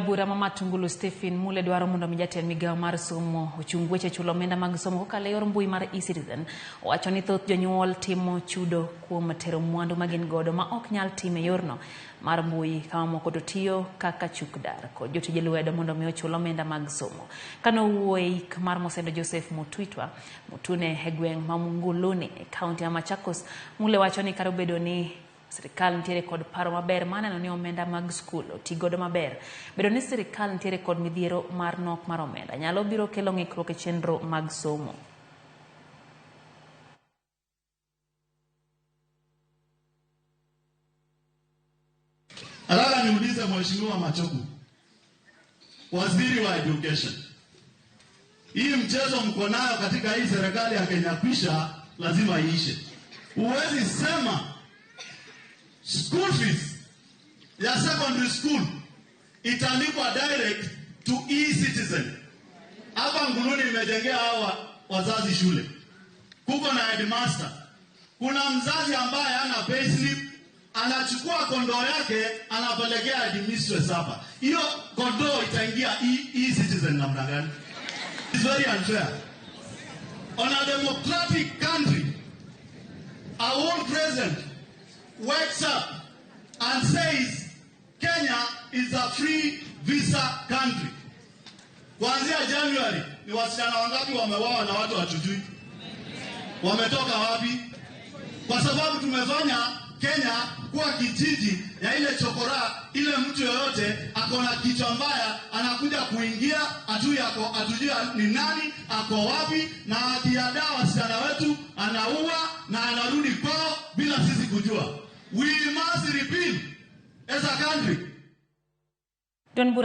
Duond bura ma Matungulu Stephen Mule dwaro mondo mi jatend migawo mar somo ochung weche chulo omenda mag somo kokalo e yor mbui mar eCitizen. Owacho ni thoth jonyuol timo chudo kuom tero mwandu ma gin godo ma ok nyal tim e yorno mar mbui kama moko to tiyo kaka chuk dar kod jotije lwedo mondo mi ochul omenda mag somo. Kane owuoyo e ik mar Mosendo Joseph Mutwitwa Mutune e gweng' ma Munguluni e kaunti ma Machakos, Mule wacho ni kar obedo ni Sirikal nitiere kod paro maber mar neno ni omenda mag skul oti godo maber. Bedo ni sirikal nitiere kod midhiero mar nok mar omenda nyalo biro kelo ng'ikruok e chenro mag somo. Nataka niulize Mheshimiwa Machogu, waziri wa education, hii mchezo mko nayo katika hii serikali ya Kenya Kwisha lazima iishe. Huwezi sema school fees ya secondary school italipwa direct to e-citizen. Hapa Nguluni imejengea hawa wazazi shule, kuko na headmaster. Kuna mzazi ambaye hana payslip, anachukua kondoo yake anapelekea headmistress hapa. Hiyo kondoo itaingia e-citizen namna gani? It's very unfair. On a democratic country, our own president wakes up and says Kenya is a free visa country. Kuanzia January ni wasichana wangapi wameuawa na watu hatujui? Wametoka wapi? Kwa sababu tumefanya Kenya kuwa kijiji ya ile chokora, ile mtu yoyote ako na kichwa mbaya anakuja kuingia, hatujui ni nani, ako wapi, na akiadaa wasichana wetu anaua na anarudi kwao bila sisi kujua. We must repeal as a country. Duond bura